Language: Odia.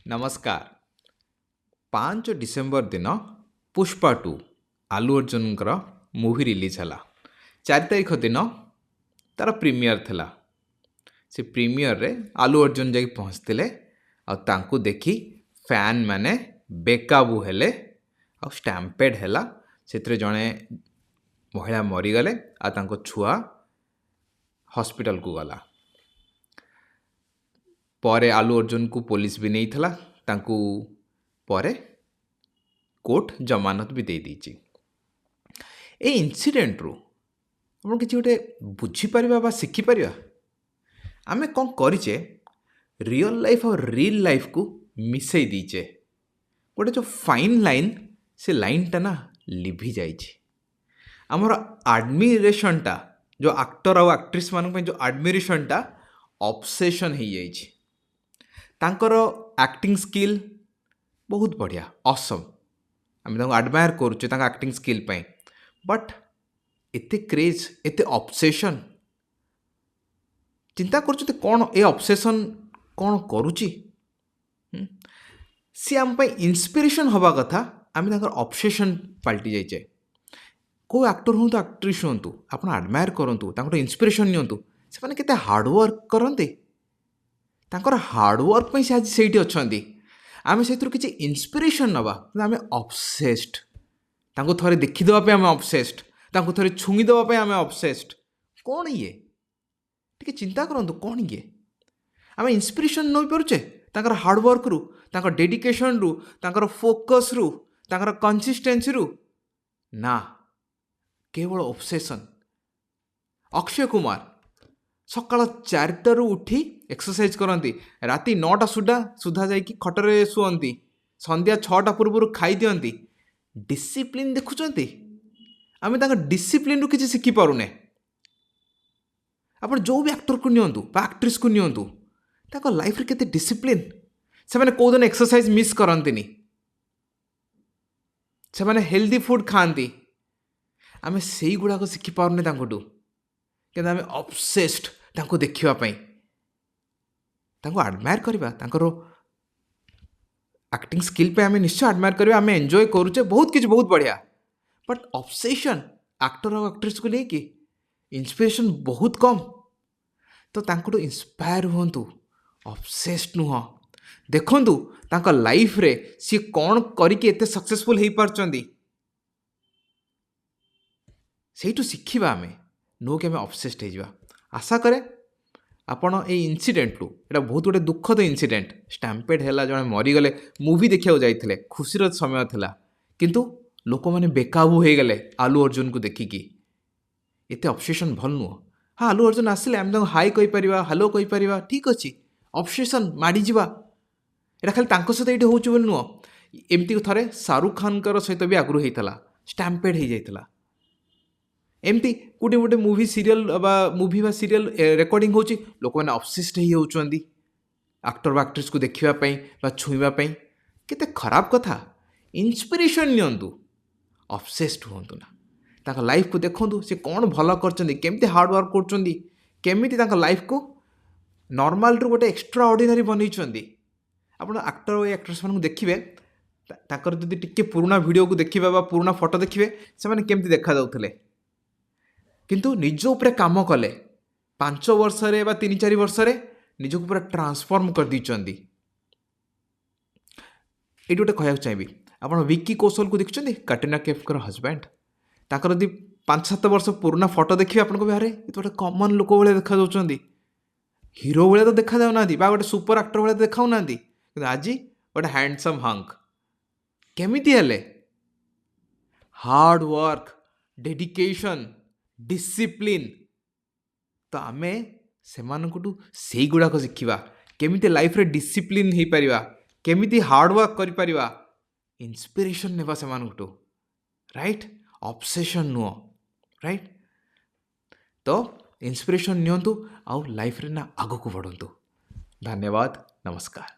ନମସ୍କାର। 5 ଡିସେମ୍ବର ଦିନ ପୁଷ୍ପା 2, ଆଲୁ ଅର୍ଜୁନଙ୍କର ମୁଭି ରିଲିଜ୍ ହେଲା। 4 ତାରିଖ ଦିନ ତା'ର ପ୍ରିମିୟର ଥିଲା। ସେ ପ୍ରିମିୟରରେ ଆଲୁ ଅର୍ଜୁନ ଯାଇକି ପହଞ୍ଚିଥିଲେ ଆଉ ତାଙ୍କୁ ଦେଖି ଫ୍ୟାନ୍ ମାନେ ବେକାବୁ ହେଲେ ଆଉ ଷ୍ଟାମ୍ପେଡ୍ ହେଲା। ସେଥିରେ ଜଣେ ମହିଳା ମରିଗଲେ ଆଉ ତାଙ୍କ ଛୁଆ ହସ୍ପିଟାଲକୁ ଗଲା। ପରେ ଆଲୁ ଅର୍ଜୁନକୁ ପୋଲିସ ବି ନେଇଥିଲା। ତାଙ୍କୁ ପରେ କୋର୍ଟ ଜମାନତ ବି ଦେଇଦେଇଛି। ଏଇ ଇନସିଡେଣ୍ଟରୁ ଆପଣ କିଛି ଗୋଟେ ବୁଝିପାରିବା ବା ଶିଖିପାରିବା। ଆମେ କ'ଣ କରିଛେ? ରିଅଲ୍ ଲାଇଫ୍ ଆଉ ରିଲ୍ ଲାଇଫ୍କୁ ମିଶାଇ ଦେଇଛେ। ଗୋଟେ ଯେଉଁ ଫାଇନ୍ ଲାଇନ୍, ସେ ଲାଇନ୍ଟା ନା ଲିଭି ଯାଇଛି। ଆମର ଆଡ଼ମିରେସନ୍ଟା, ଯେଉଁ ଆକ୍ଟର ଆଉ ଆକ୍ଟ୍ରେସମାନଙ୍କ ପାଇଁ ଯେଉଁ ଆଡ଼ମିରେସନ୍ଟା, ଅବସେସନ୍ ହେଇଯାଇଛି। ତାଙ୍କର ଆକ୍ଟିଂ ସ୍କିଲ୍ ବହୁତ ବଢ଼ିଆ, ଅସମ୍। ଆମେ ତାଙ୍କୁ ଆଡ଼ମାୟାର କରୁଛେ ତାଙ୍କ ଆକ୍ଟିଂ ସ୍କିଲ୍ ପାଇଁ, ବଟ୍ ଏତେ କ୍ରେଜ୍, ଏତେ ଅବସେସନ୍। ଚିନ୍ତା କରୁଛନ୍ତି କ'ଣ ଏ ଅବସେସନ୍ କ'ଣ କରୁଛି? ସିଏ ଆମ ପାଇଁ ଇନ୍ସପିରେସନ୍ ହେବା କଥା, ଆମେ ତାଙ୍କର ଅବସେସନ୍ ପାଲଟି ଯାଇଛେ। କେଉଁ ଆକ୍ଟର ହୁଅନ୍ତୁ, ଆକ୍ଟ୍ରେସ୍ ହୁଅନ୍ତୁ, ଆପଣ ଆଡ଼ମାୟାର କରନ୍ତୁ, ତାଙ୍କଠୁ ଇନ୍ସପିରେସନ୍ ନିଅନ୍ତୁ। ସେମାନେ କେତେ ହାର୍ଡ଼ୱାର୍କ କରନ୍ତି, ତାଙ୍କର ହାର୍ଡ଼ୱାର୍କ ପାଇଁ ସେ ଆଜି ସେଇଠି ଅଛନ୍ତି। ଆମେ ସେଥିରୁ କିଛି ଇନ୍ସପିରେସନ୍ ନେବା, କିନ୍ତୁ ଆମେ ଅବସେସ୍ଡ। ତାଙ୍କୁ ଥରେ ଦେଖିଦେବା ପାଇଁ ଆମେ ଅବସେସ୍ଡ, ତାଙ୍କୁ ଥରେ ଛୁଇଁ ଦେବା ପାଇଁ ଆମେ ଅବସେସ୍ଡ। କ'ଣ ଇଏ? ଟିକେ ଚିନ୍ତା କରନ୍ତୁ, କ'ଣ ଇଏ? ଆମେ ଇନ୍ସପିରେସନ୍ ନେଇପାରୁଛେ ତାଙ୍କର ହାର୍ଡ଼ୱାର୍କରୁ, ତାଙ୍କ ଡେଡିକେସନ୍ରୁ, ତାଙ୍କର ଫୋକସ୍ରୁ, ତାଙ୍କର କନସିଷ୍ଟେନ୍ସିରୁ? ନା, କେବଳ ଅବସେସନ୍। ଅକ୍ଷୟ କୁମାର ସକାଳ 4ଟାରୁ ଉଠି ଏକ୍ସରସାଇଜ୍ କରନ୍ତି, ରାତି 9ଟା ସୁଦ୍ଧା ସୁଦ୍ଧା ଯାଇକି ଖଟରେ ଶୁଅନ୍ତି, ସନ୍ଧ୍ୟା 6ଟା ପୂର୍ବରୁ ଖାଇଦିଅନ୍ତି। ଡିସିପ୍ଲିନ୍ ଦେଖୁଛନ୍ତି? ଆମେ ତାଙ୍କ ଡିସିପ୍ଲିନ୍ରୁ କିଛି ଶିଖିପାରୁନେ। ଆପଣ ଯେଉଁ ବି ଆକ୍ଟରକୁ ନିଅନ୍ତୁ ବା ଆକ୍ଟ୍ରେସକୁ ନିଅନ୍ତୁ, ତାଙ୍କ ଲାଇଫ୍ରେ କେତେ ଡିସିପ୍ଲିନ୍। ସେମାନେ କେଉଁଦିନ ଏକ୍ସରସାଇଜ୍ ମିସ୍ କରନ୍ତିନି, ସେମାନେ ହେଲ୍ଦି ଫୁଡ଼୍ ଖାଆନ୍ତି। ଆମେ ସେଇଗୁଡ଼ାକ ଶିଖିପାରୁନେ ତାଙ୍କଠୁ, କିନ୍ତୁ ଆମେ ଅବସେସ୍ଡ ତାଙ୍କୁ ଦେଖିବା ପାଇଁ। ତାଙ୍କୁ ଆଡ଼ମାୟାର କରିବା, ତାଙ୍କର ଆକ୍ଟିଂ ସ୍କିଲ୍ ପାଇଁ ଆମେ ନିଶ୍ଚୟ ଆଡ଼ମାୟାର କରିବା, ଆମେ ଏନ୍ଜୟ କରୁଛେ ବହୁତ କିଛି, ବହୁତ ବଢ଼ିଆ। ବଟ୍ ଅବସେସନ୍ ଆକ୍ଟର ଆଉ ଆକ୍ଟ୍ରେସକୁ ନେଇକି, ଇନ୍ସପିରେସନ୍ ବହୁତ କମ୍। ତ ତାଙ୍କଠୁ ଇନ୍ସପାୟାର ହୁଅନ୍ତୁ, ଅବସେସ୍ଡ ନୁହଁ। ଦେଖନ୍ତୁ ତାଙ୍କ ଲାଇଫରେ ସିଏ କ'ଣ କରିକି ଏତେ ସକ୍ସେସଫୁଲ୍ ହେଇପାରୁଛନ୍ତି, ସେଇଠୁ ଶିଖିବା ଆମେ, ନୁହଁ କି ଆମେ ଅବସେସ୍ଡ ହେଇଯିବା। ଆଶା କରେ ଆପଣ ଏଇ ଇନସିଡେଣ୍ଟରୁ, ଏଇଟା ବହୁତ ଗୋଟେ ଦୁଃଖଦ ଇନସିଡେଣ୍ଟ, ଷ୍ଟାମ୍ପେଡ୍ ହେଲା, ଜଣେ ମରିଗଲେ। ମୁଭି ଦେଖିବାକୁ ଯାଇଥିଲେ, ଖୁସିର ସମୟ ଥିଲା, କିନ୍ତୁ ଲୋକମାନେ ବେକାବୁ ହେଇଗଲେ ଆଲୁ ଅର୍ଜୁନକୁ ଦେଖିକି। ଏତେ ଅବସେସନ୍ ଭଲ ନୁହଁ। ହଁ, ଆଲୁ ଅର୍ଜୁନ ଆସିଲେ ଆମେ ତାଙ୍କୁ ହାଇ କହିପାରିବା, ହ୍ୟାଲୋ କହିପାରିବା, ଠିକ୍ ଅଛି। ଅବସେସନ୍ ମାଡ଼ିଯିବା, ଏଇଟା ଖାଲି ତାଙ୍କ ସହିତ ଏଇଠି ହେଉଛି ବୋଲି ନୁହଁ। ଏମିତି ଥରେ ଶାହରୁଖ ଖାନଙ୍କର ସହିତ ବି ଆଗରୁ ହେଇଥିଲା, ଷ୍ଟାମ୍ପେଡ୍ ହେଇଯାଇଥିଲା। ଏମିତି କେଉଁଠି ଗୋଟେ ମୁଭି ସିରିଏଲ୍ ବା ମୁଭି ବା ସିରିଏଲ୍ ରେକର୍ଡ଼ିଂ ହେଉଛି, ଲୋକମାନେ ଅବସେସ୍ଡ ହେଇଯାଉଛନ୍ତି ଆକ୍ଟର ବା ଆକ୍ଟ୍ରେସକୁ ଦେଖିବା ପାଇଁ ବା ଛୁଇଁବା ପାଇଁ। କେତେ ଖରାପ କଥା। ଇନ୍ସପିରେସନ୍ ନିଅନ୍ତୁ, ଅବସେସ୍ଡ ହୁଅନ୍ତୁ ନା। ତାଙ୍କ ଲାଇଫକୁ ଦେଖନ୍ତୁ, ସେ କ'ଣ ଭଲ କରିଛନ୍ତି, କେମିତି ହାର୍ଡ଼ୱାର୍କ କରୁଛନ୍ତି, କେମିତି ତାଙ୍କ ଲାଇଫକୁ ନର୍ମାଲରୁ ଗୋଟେ ଏକ୍ସଟ୍ରା ଅର୍ଡ଼ିନାରୀ ବନେଇଛନ୍ତି। ଆପଣ ଆକ୍ଟର ଓ ଆକ୍ଟ୍ରେସମାନଙ୍କୁ ଦେଖିବେ, ତାଙ୍କର ଯଦି ଟିକେ ପୁରୁଣା ଭିଡ଼ିଓକୁ ଦେଖିବେ ବା ପୁରୁଣା ଫଟୋ ଦେଖିବେ, ସେମାନେ କେମିତି ଦେଖାଯାଉଥିଲେ, କିନ୍ତୁ ନିଜ ଉପରେ କାମ କଲେ, 5 ବର୍ଷରେ ବା 3-4 ବର୍ଷରେ ନିଜକୁ ପୁରା ଟ୍ରାନ୍ସଫର୍ମ କରିଦେଇଛନ୍ତି। ଏଇଠି ଗୋଟେ କହିବାକୁ ଚାହିଁବି, ଆପଣ ଭିକି କୌଶଲକୁ ଦେଖିଛନ୍ତି, କାଟ୍ରିନା କେଫ୍ଙ୍କର ହଜବ୍ୟାଣ୍ଡ? ତାଙ୍କର ଯଦି 5-7 ବର୍ଷ ପୁରୁଣା ଫଟୋ ଦେଖିବେ, ଆପଣ କହିବେ, ଆରେ, ଏ ତ ଗୋଟେ କମନ୍ ଲୋକ ଭଳିଆ ଦେଖାଯାଉଛନ୍ତି, ହିରୋ ଭଳିଆ ତ ଦେଖାଯାଉନାହାନ୍ତି ବା ଗୋଟେ ସୁପର ଆକ୍ଟର ଭଳିଆ ତ ଦେଖାଉନାହାନ୍ତି। କିନ୍ତୁ ଆଜି ଗୋଟେ ହ୍ୟାଣ୍ଡସମ୍ ହଙ୍କ କେମିତି ହେଲେ? Hard work, dedication, discipline. ତ ଆମେ ସେମାନଙ୍କଠୁ ସେଇଗୁଡ଼ାକ ଶିଖିବା, କେମିତି ଲାଇଫରେ ଡିସିପ୍ଲିନ୍ ହେଇପାରିବା, କେମିତି ହାର୍ଡ଼ୱାର୍କ କରିପାରିବା। ଇନ୍ସପିରେସନ୍ ନେବା ସେମାନଙ୍କଠୁ, ରାଇଟ୍? ଅବସେସନ୍ ନୁହଁ, ରାଇଟ୍? ତ ଇନ୍ସପିରେସନ୍ ନିଅନ୍ତୁ ଆଉ ଲାଇଫରେ ନା ଆଗକୁ ବଢ଼ନ୍ତୁ। ଧନ୍ୟବାଦ, ନମସ୍କାର।